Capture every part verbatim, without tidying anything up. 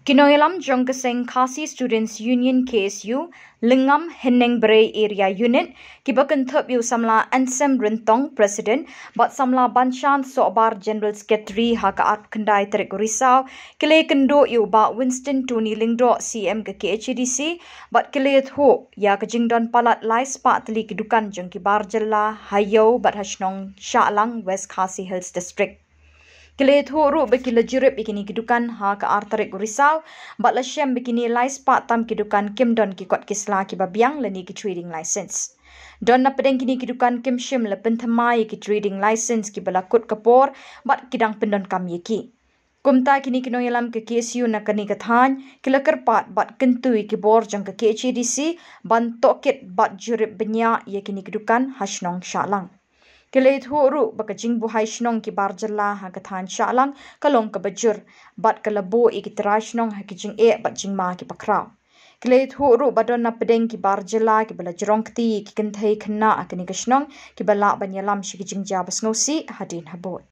Ki nongïalam jong ka seng Khasi Students Union K S U, Lyngngam Hynñiewbrei Area Unit, kiba kynthup ïa u samla Ansem Ryntong, President, bad samla Banshan Sohbar, General Secretary, ha ka arphew khyndai tarik u Risaw, ki la ïakynduh ïa u Bah Winston Tony Lyngdoh, C M ka K H A D C, bad ki la ïathuh ïa ka jingdon palat lai spah tylli ki dukan jong ki bar jylla ha Ïew bad ha shnong Shahlang, West Khasi Hills District. Ki la ïathuh ruh ba ki la jurip ïa kine ki dukan ha ka ar tarik u Risaw, bad la shem ba kine lai spah tam ki dukan kim don ki kot ki sla kiba biang lane ki trading license. Don na pdeng kine ki dukan kim shym la pynthymmai ïa ki trading license kiba la kut ka por, bad ki dang pyndonkam ïa ki. Kumta kine ki nongïalam ka K S U na kane ka thaiñ, ki la kyrpad bad kyntu ïa ki bor jong ka K H A D C ban tohkit bad jurip bniah ïa kine ki dukan ha shnong Shahlang. Ki la ïathuh ruh ba ka jingbuhai shnong ki bar jylla ha ka thaiñ Shahlang ka long kaba jur, bad ka la buh ïa ki trai shnong ha ki jingeh bad jingma kiba khraw. Ki la ïathuh ruh ba don na pdeng ki bar jylla kiba la jrong kti ïa ki kynthei khynnah ha kane ka shnong, kiba lah ban ïalam sha ki jingjia ba sngewsih hadien habud.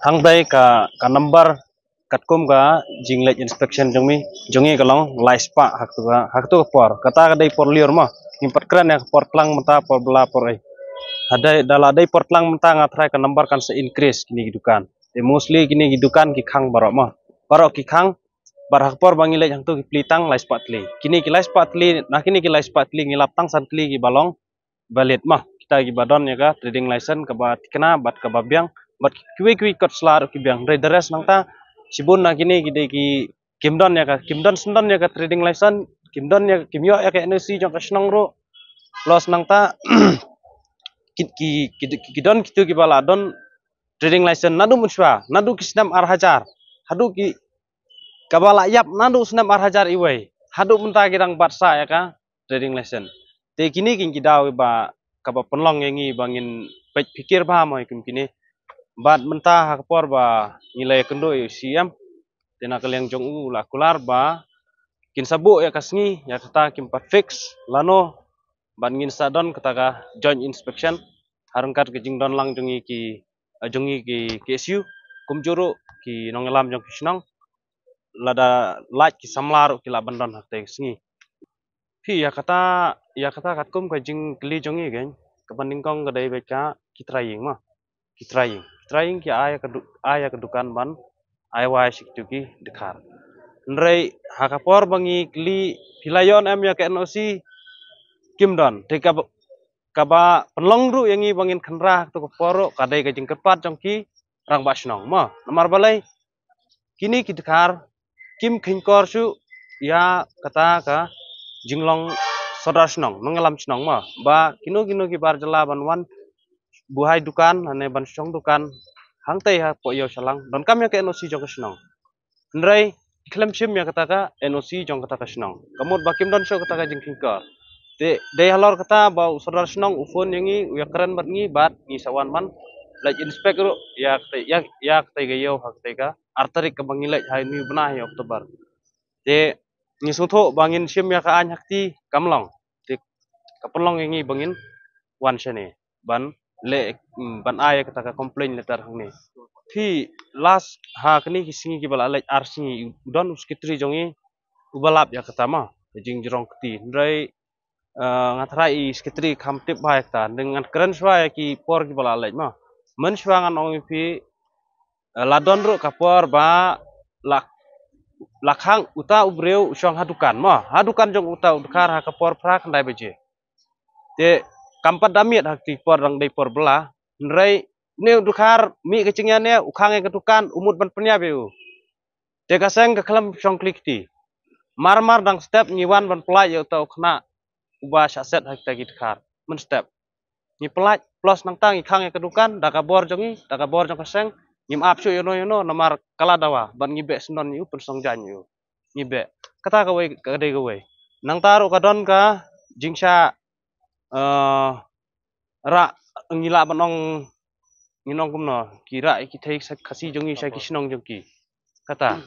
Hangtai ka, ka number katkum ka jingleit inspection jong mi, jong ngi ka long lai spah ha katu ka, ha katu ka por. Kata ka dei por lyiur mo. Ngim pat kren ïa ka por tlang mynta, por bylla, por ei. Hadei da la dei por tlang mynta nga tharai ka number kan sa increase kine ki dukan. Te mostly kine ki dukan ki khang baroh mo. Baroh ki khang, bad ha ka por ba ngi leit hangtu ki plie tang lai spah tylli. Kine ki lai spah tylli, na kine ki lai spah tylli ngi lap tang san tylli kiba long valid mo. Kita kiba don ïa ka trading license kaba thikna bad kaba biang, bad kiwei kiwei kot sla ruh ki biang. Hynrei the rest nangta shibun na kine ki dei ki kim don ïa ka, kim don shen don ïa ka trading license, kim don ïa, kim ïoh ïa ka N O C jong ka shnong ruh. Plus nangta ki, ki, ki, ki don kitu kiba la don trading license naduh mynshuwa, naduh ki snem ar hajar, haduh ki, kaba la ïap naduh snem ar hajar iwei, haduh mynta ki dang bat sah ïa ka trading license. Te kine ki ki daw ba kaba pynlong ïa ngi ba ngin peit phikir bha mo ïa kum kine. Bad mynta ha ka por ba ngi la ïakynduh ïa u C M, te na ka liang jong u la kular ba kin sa buh ïa ka sngi, ïa kata kim pat fix lano, bad ngin sa don kata ka joint inspection ha ryngkat ka jingdon lang jong ngi ki, eh, jong ngi ki K S U, kumjuh ruh ki nongïalam jong ki shnong, lada lait ki samla ruh ki lah ban don ha katei ka sngi. Phi ïa kata, ïa kata katkum ka jingkylli jong ngi kein, kaba nyngkong ka dei beit ka ki trying mo. Ki trying. Ki trying ki ai ïa ka du-, ai ïa ka dukan ban ai wai sha kitu ki dkhar. Hynrei ha ka por ba ngi kylli phi la ïoh em ïa ka N O C, kim don. Te kaba, kaba pynlong ruh ïa ngi ba ngin khynra ha katu ka por ruh ka dei ka jingkyrpad jong ki rangbah shnong mo. Namar balei? Kine ki dkhar kim kheiñkor shuh ïa kata ka jinglong sordar shnong, nongïalam shnong mo. Ba kino kino ki bar jylla ban wan buhai dukan, lane ban shong dukan hangtei hapoh Ïew Shahlang, donkam ïa ka N O C jong ka shnong. Hynrei ki khlem shim ïa kata ka N O C jong kata ka shnong. Ka mut ba kim don shuh kata ka jingkheiñkor. Te dei halor kata ba u sordar shnong u phone ïa ngi, u ïakren bad ngi, bad ngi sa wan ban leit inspect ruh ïa katei, ïa, ïa katei ka ïew ha katei ka ar tarik kaba ngi leit ha une u bnai October. Te ngi sngewthuh ba ngin shim ïa ka aiñ ha kti kam long. Te ka pynlong ïa ngi ba ngin wan shane ban leh, mm, ban ai ïa kata ka complaint letter hangne. Phi last ha kine ki sngi kiba la leit ar sngi u don u secretary jong ngi uba lap ïa kata mo, ka jingjrong kti. Hynrei, eh, nga tharai i secretary kham tip bha ïa kata. Ngan kren shuwa ïa ki por kiba la leit mo. Mynshuwa ngan ong ïa phi, eh, la don ruh ka por ba la, la khang uta u briew u shong ha dukan mo. Ha dukan jong uta u dkhar ha ka por phra khyndai baje. Te kam pat da miet ha kti por dang dei por bylla. Hynrei une u dkhar mih ka jingïa ne u khang ïa ka dukan, u mut ban pynïap ïa u. Te ka seng ka khlem shong kli kti. Mar mar dang step ngi wan ban pynlait ïa uta u khynnah uba shah set ha kita ki dkhar. Mynstep ngi pynlait, plus nangta ngi khang ïa ka dukan da ka bor jong ngi, da ka bor jong ka seng. Ngim ap shuh ïano ïano namar ka la dawa, bad ngi beh sngewdon ïa u, pynsngewjaiñ ïa u. ngi beh. Kata kawei ka dei kawei. Nangta ruh ka don ka jingshah, eh, rah, ngi lah ban ong, ngi ong kumno, ki rah ïa ki thei Khasi jong ngi sha ki shnong jong ki. Kata,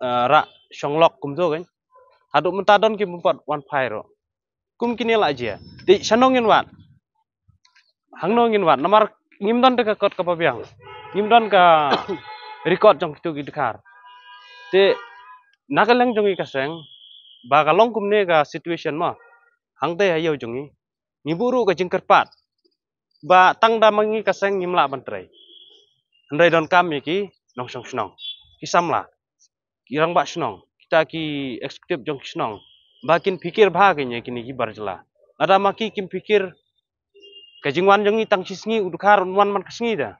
eh, rah shong lok kumto kan. Haduh mynta don ki bym pat wan phai ruh. Kum kine la jia. Te shano ngin wad? Hangno ngin wad? Namar ngim don te ka kot kaba biang. Ngim don ka record jong kitu ki dkhar. Te na ka liang jong ngi ka seng, ba ka long kumne ka situation mo, hangtei ha ïew jong ngi, ngi buh ruh ka jingkyrpad ba tang da ma ngi ka seng ngim lah ban trei. Hynrei donkam ïa ki nongshong shnong, ki samla, ki rangbah shnong, kita ki executive jong ki shnong, ba kin pyrkhat bha kein ïa kine ki bar jylla. Lada ma ki kim pyrkhat, ka jingwan jong ngi tang shi sngi u dkhar un wan man ka sngi da.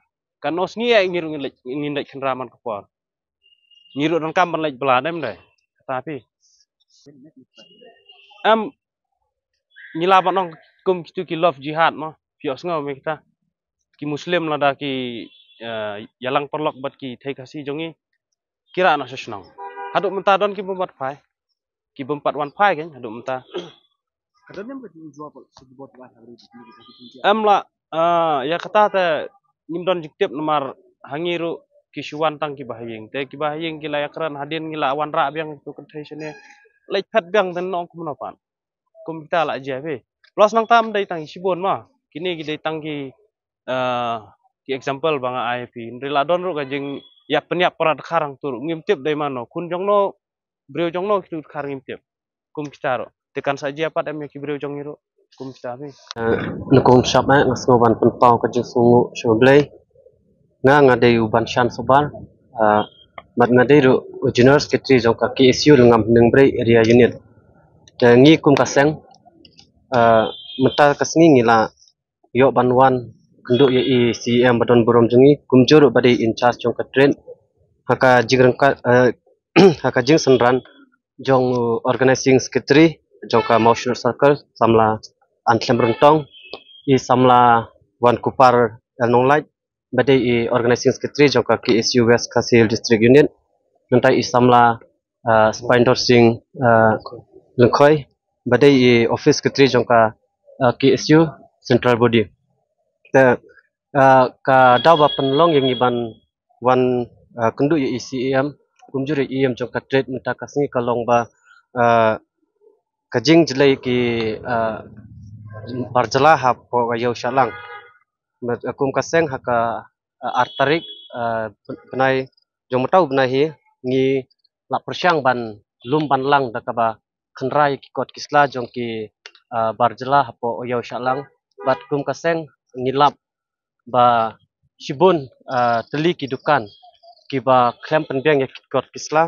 Katno sngi ïa ngi ruh ngin leit, ngin leit khynra man ka por. Ngi ruh donkam ban leit bylla, em dei? Kata phi. Em, ngi lah ban ong kum kitu ki love jihad mo. Phi ïohsngew me kita. Ki Muslim lada ki, eh, ïalang paralok bad ki thei Khasi jong ngi, ki rah noh sha shnong. Haduh mynta don ki bym pat phai. Ki bym pat wan phai kan haduh mynta. Ka don em ka jingjuh pat sha ki bor ba ha ri ki. Em lah, eh, ïa kata te ngim don jingtip namar ha ngi ruh ki shu wan tang kiba ha ïing. Te kiba ha ïing ki la ïakren, hadien ngi la wanrah biang tu kynthei shane. Leit phet biang te nong kumno pat. Kum kita la jia phi. Plus nangta ym dei tang shibun mo. Kine ki dei tang ki, eh, ki example ba nga ai phi. Hynrei la don ruh ka jingïap pynïap para dkhar hangtu ruh. Ngim tip dei mano. Khun jong no, briew jong no kitu dkhar ngim tip. Kum kita ruh. Te kan sa jia pat em ïa ki briew jong ngi ruh. Kum kita phi. Eh, nyngkong shap eh, nga sngew ban pynpaw ka jingsngewnguh sha U Blei. Nga, nga dei u Banshan Subar. Eh, bad nga dei ruh u General Secretary jong ka K S U Lyngngam Hynñiewtrep Area Unit. Te ngi kum ka seng, eh, mynta ka sngi ngi la ïoh ban wan kynduh ïa i C E M ba don burom jong ngi, kumjuh ruh ba dei in charge jong ka trade. Ha ka jingryngkat, eh, ha ka jingsynran jong u Organizing Secretary jong ka Mawshynrut Circle, samla Anthlem Ryntong, i samla Wankupar L Nonglait, ba dei i Organizing Secretary jong ka K S U West Khasi Hills District Unit, nangta i samla, ah, Spindor Singh, ah, Lyngkhoi, ba dei i Office Secretary jong ka, ah, K S U Central Body. Te, ah, ka daw ba pynlong ïa ngi ban wan, ah, kynduh ïa i C E M, kumjuh ïa i E M jong ka trade mynta ka sngi ka long ba, ah, ka jingjlei ki, ah, bar jylla hapoh ka ïew Shillong. Bad, ah, kum ka seng ha ka, ah, ar tarik, ah, bnai jong mynta u bnai hi ngi la pyrshang ban lum ban lang da kaba khynra ïa ki kot ki sla jong ki, ah, bar jylla hapoh ïew Shillong. Bad kum ka seng ngi lap ba shibun, ah, tylli ki dukan kiba khlem pynbiang ïa ki kot ki sla.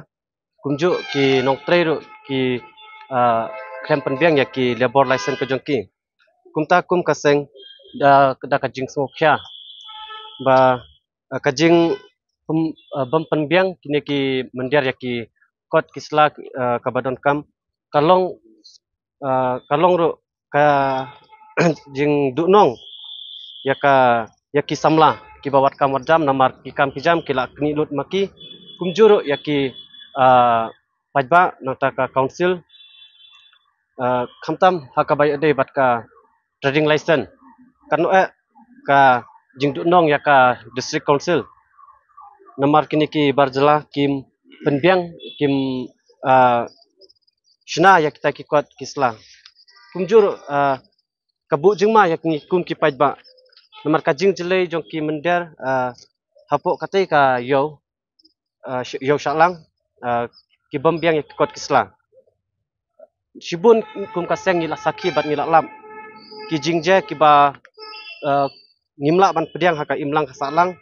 Kumjuh ki nongtrei ruh ki, ah, khlem pynbiang ïa ki labour license ka jong ki. Kumta kum ka seng da, da ka jingsngewkhia ba, ah, ka jing pyn-, ah, bym pynbiang kine ki mynder ïa ki kot ki sla, ah, kaba donkam ka long, ah, ka long ruh ka jingduhnong ïa ka, ïa ki samla kiba wad kam wad jam namar ki kam ki jam ki la knieh lut ma ki, kumjuh ruh ïa ki, ah, paidbah nangta ka council, ah, khamtam ha kaba ïadei bad ka trading license. Katno eh ka jingduhnong ïa ka district council namar kine ki bar jylla kim pynbiang, kim, ah, shna ïa kita ki kot ki sla. Kumjuh, ah, ka buh jingma ïa ngi kum ki paidbah namar ka jingjlei jong ki mynder, ah, hapoh katei ka ïew, ah, sh-, ïew Shillong, ah, ki bym biang ïa ki kot ki sla. Shibun kum ka seng ngi la sakhi bad ngi la lap ki jingjia kiba, ah, ngim lah ban pdiang ha ka imlang ka sahlang.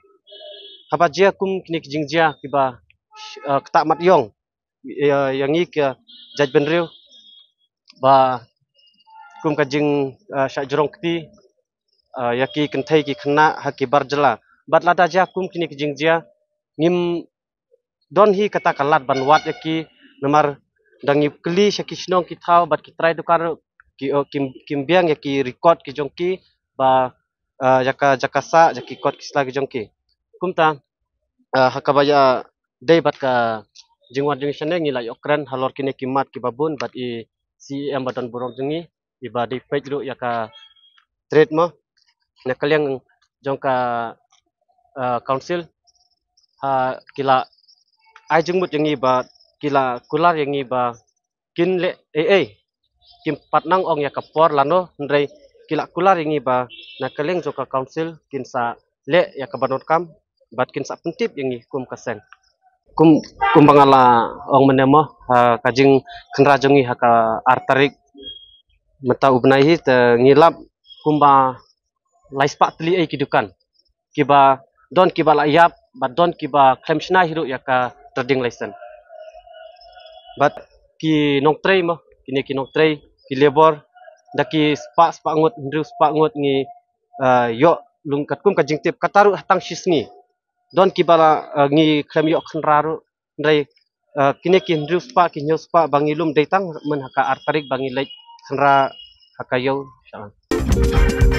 Haba jia kum kine ki jingjia kiba, ah, ktah mat ïong ïa, ïa ngi ki jaitbynriew ba kum ka jing, ah, shah jrong kti, ah, ïa ki kynthei ki khynnah ha ki bar jylla. Bad lada jia kum kine ki jingjia ngim don hi kata ka lad ban wad ïa ki namar da ngi kylli sha ki shnong ki thaw bad ki trai dukan ruh ki, oh, kim, kim biang ïa ki record ki jong ki ba, ah, ïa ka jaka sah ïa ki kot ki sla ki jong ki. Kumta, ah, ha kaba ïadei bad ka jingwan jong ngi shane ngi la ïoh kren halor kine ki mat kiba bun bad i C E M ba don burom jong ngi, iba dei peit ruh ïa ka trade mo. Na ka liang jong ka, uh, council, ha, ki la ai jingmut ïa ngi ba, ki la kular ïa ngi ba kin leh ei ei. Kim pat nang ong ïa ka por lano, hynrei ki la kular ïa ngi ba na ka liang jong ka council kin sa leh ïa ka ban ot kam bad kin sa pyntip ïa ngi kum ka seng. Kum, kumba nga la ong mynne mo, ha, ka jingkhynra jong ngi ha ka ar tarik mynta u bnai hi, te ngi lap kumba lai spah tylli ei ki dukan, kiba don kiba la ïap bad don kiba khlem shna hi ruh ïa ka trading license. Bad ki nongtrei mo, kine ki nongtrei, ki labour, da ki spah, spah ngut, hynriew spah ngut ngi, uh, ïoh lung katkum ka jingtip, kata ruh ha tang shi sngi. Don kiba la, uh, ngi khlem ïoh khynra ruh, hynrei, uh, kine ki hynriew spah, ki hynñiew spah ba ngi lum dei tang myn ha ka ar tarik ba ngi leit khynra ha ka ïew. Insha Allah.